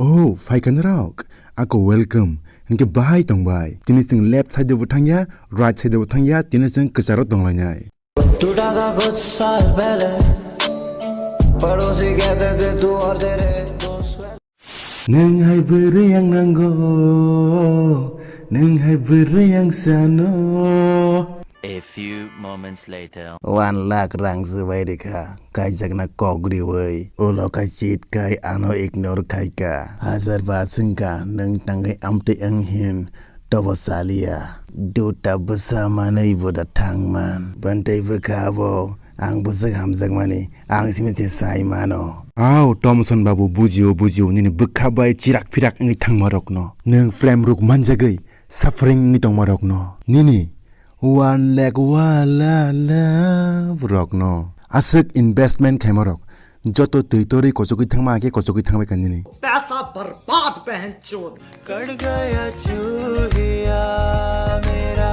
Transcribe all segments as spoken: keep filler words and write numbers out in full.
Oh, phaikha norok? Ako welcome. Hinkhe bahai tongbai. Tini chwng left side o bo thangya, right side o bo thangya, tini chwng kwcharo tonglainai. टूटा था कुछ साल पहले, पड़ोसी कहते थे तू और तेरे दोस्त। Nwng hai bwrwi ang nango, nwng hai bwrwi ang sano. A few moments later. One lakh rang swbai rikha, kaijakna kok riwi, ulo khai chit khai ano ignore khaika. Hajar ba swngkha, nwng tangwi amtwi ang hin, tobo saliya. Duta bwsa manwi bo da thangman. Bantwi bwkha abo, ang bwswk hamjakmani, ang simi se sai mano. Ao, Thomson babu, bujio, bujio, nini bwkha bai chirak phirak wngwi thangma rokno. Nwng frame ruk manjagwi, suffering wngwi tongma rokno. Nini, one lakh wala love rokno. Aswk investment khaima rok. Joto twi torwi kochogwi thangma hakhe kochogwi thangbai kha nini. पैसा बर्बाद बहन चोद। कट गया चूहिया मेरा।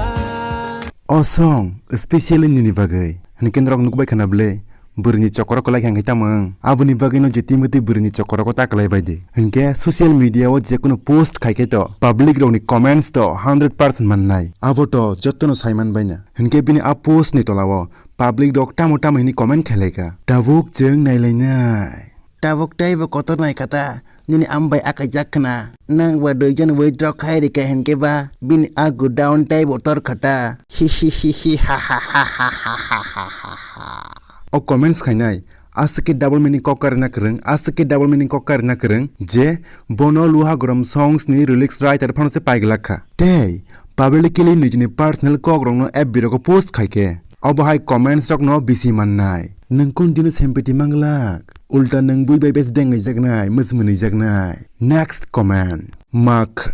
O song specially nini bagwi. Hinkhe norok nukbai khana bwle, bwrwini chokoro kwlai kha hinkhe tamo wng? Aboni bagwino je twi mutwi bwrwini chokorogo ta kwlai bai di. Hinkhe social media o jekunu post khai khe to public rokni comments to hundred percent mannai. Abo to jotono sai man baina. Hinkhe bini a post ni tola o public rok tamo tamo hini comment khlai kha. Tabuk chwng nailainai. Tabuk teibo kotor nai kha ta, nini am bai akaijak khna. Nang ba duijon withdraw khai rikha hinkhe ba, bini a godown teibo tor kha ta. Hi hi hi hi ha ha ha ha ha ha ha ha. O comments khainai, aswk khe double meaning kok karina kwrwng, aswk khe double meaning kok karina kwrwng, je bono Luha Gorom songs ni lyrics writer phano se paiglak kha. Tei publicly nijini personal kok rokno F B rogo post khai khe, obo hai comments rokno bisi mannai. Nwng kun dino sympathy manglak? Ulta nwng bui bai bes bengaijaknai, mws mwnwijaknai. Next comment. Mak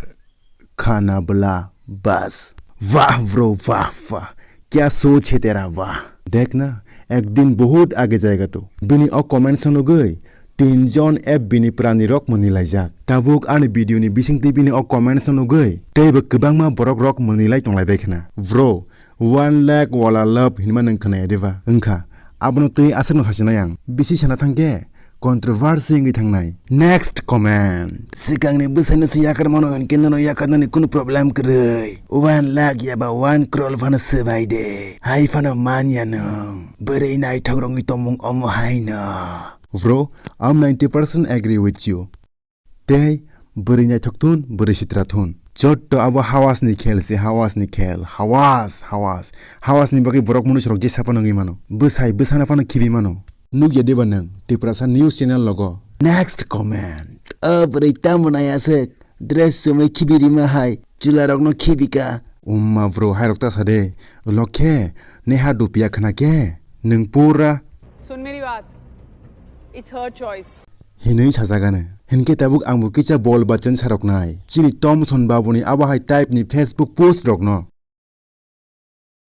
khana bwla bas. Wah bro, wah, wah. Kya soch hai tera, wah. Dekh na, ek din bahut aage jayega tu. Bini o comments no nugwi tinjon F B ni pranirok mwnwi laijak. Tabuk ani video ni bisingtwi bini o comments no nugwi teibo kwbangma borok rok mwnwi lai tonglai bai khna. Bro, one lakh wala love hinma nwng khwnaya deba? Wngkha, abono twi aswkno sachinai ang. Bisi sana thangkhe controversy wngwi thangnai. Next comment. Swkangni bwsaino se yakar mano hinkhe nono yakarnani kunu problem kwrwi. One lakh yaba one crore phano swbai de. Hai phano manya nwng. Bwrwi naithok rokni tongmung omo haino. Bro, I'm ninety percent agree with you. Tei bwrwi naithok thun, bwrwi sitra thun. Jotto abo hawasni khel se, hawasni khel. Hawas, hawas. Hawasni bagwi borok munusurok jesa phano wngwi mano. Bwsai bwsano phano khibi mano. Nukya deba nwng Tiprasa news channel logo? Next comment. O bwrwi tamo nai aswk dress chumui khibi rima hai chwla rokno khibi ka. Umma bro, hairok ta sa de. Lokhe neha dupya khna khe nwng pura. सुन मेरी बात, it's her choice. Hinwi sajagano. Hinkhe tabuk ang bo kisa bol bachan saroknai. Chini Thomson babuni abo hai type ni Facebook post rokno.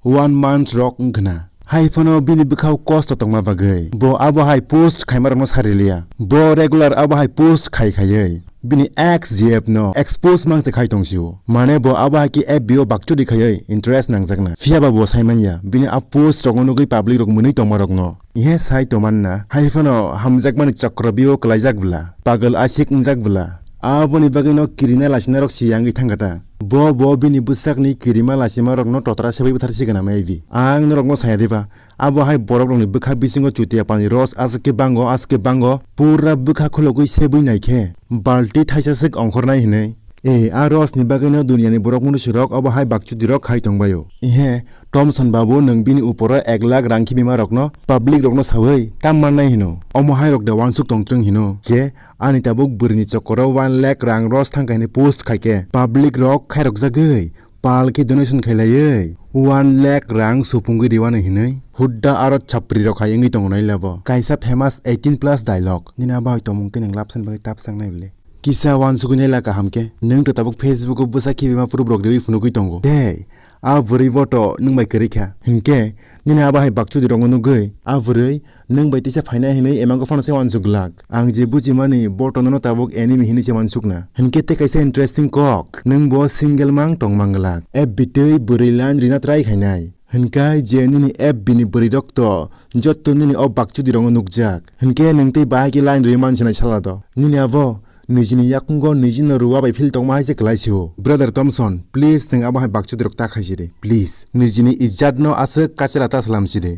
One month rok wngkhna. Hai phano bini bwkhao kosto tongma bagwi bo abo hai post khaima rokno sariliya. Bo regular abo hai post khai khaiwi bini ex G F no expose mang se khai tongsio. Mane bo abo hai khe F B o bakchudi khaiwi interest nangjakna. Phiyaba bo saimanya bini a post rokno nugwi public rok mwnwi tongma rokno. Ihe sai toman na, hai phano hamjakmani chokro bio kwlaijak bwla, pagwlwi aswk wngjak bwla. Aboni bagwino kirina lasinarok siyangwi thangkha ta. Bo, bo bini bwsakni kirima lasimarokno totra sebwi bwtharsi gana maybe. Ang norokno saya diba, abo hai borokrokni bwkha bisingo chutiya pani ros aswk khe bango, aswk khe bango, pura bwkha khulogwi sebwi naikhe balti thaisa swk ongkhornai hinwi. E, a rosni bagwino duniani borok munusurok obo hai bakchudirok khai tongbaio. Ihe, Thomson babu nwng bini uporo ek lakh rang khibima rokno, public rokno sawi tam mannai hino. Omo hai rok de wansuk tongtwrwng hino je ani tabuk bwrwini chokoro one lakh rang ros thangkha hinwi post khaikhe public rok khairokjagwi pal khe donation khailaiwi one lakh rang supungwi riwano hinwi hudda aro chapri rok hai wngwi tongo nai labo. Kaisa famous eighteen plus dialogue. Nini abo hai tongmung khe nwng lapsan bagwi tapsang nai bwle. Kisa wansugwi naila kaham khe, nwng to tabuk Facebook o bwsa khibima proof rok riwi phunugwi tongo. Tei, a bwrwi bo to nwng bai kwrwi kha. Hinkhe, nini abo hai bakchudi rokno nugwi, a bwrwi nwng bai tisa phainai hinwi emango phano se wansuk glak. Ang je bujimani, bo to nono tabuk enemy hinwi se wansukna. Hinkhe tei kaisa interesting kok, nwng bo single mang tong mang glak. F B twi bwrwi line rina try khainai. Hinkhe je nini F B ni bwrwi rok to, jotto nini o bakchudi rokno nukjak. Hinkhe nwng tei bahai khe line rwi mansinai sala do. Nini abo, Nijini yakungo nijino ruwa bai feel tongma hai se kwlai sio. Brother Thompson, please nwng abo hai bakchudrok ta khaisidi. Please. Nijini ijat no aswk kachela ta salam sidi.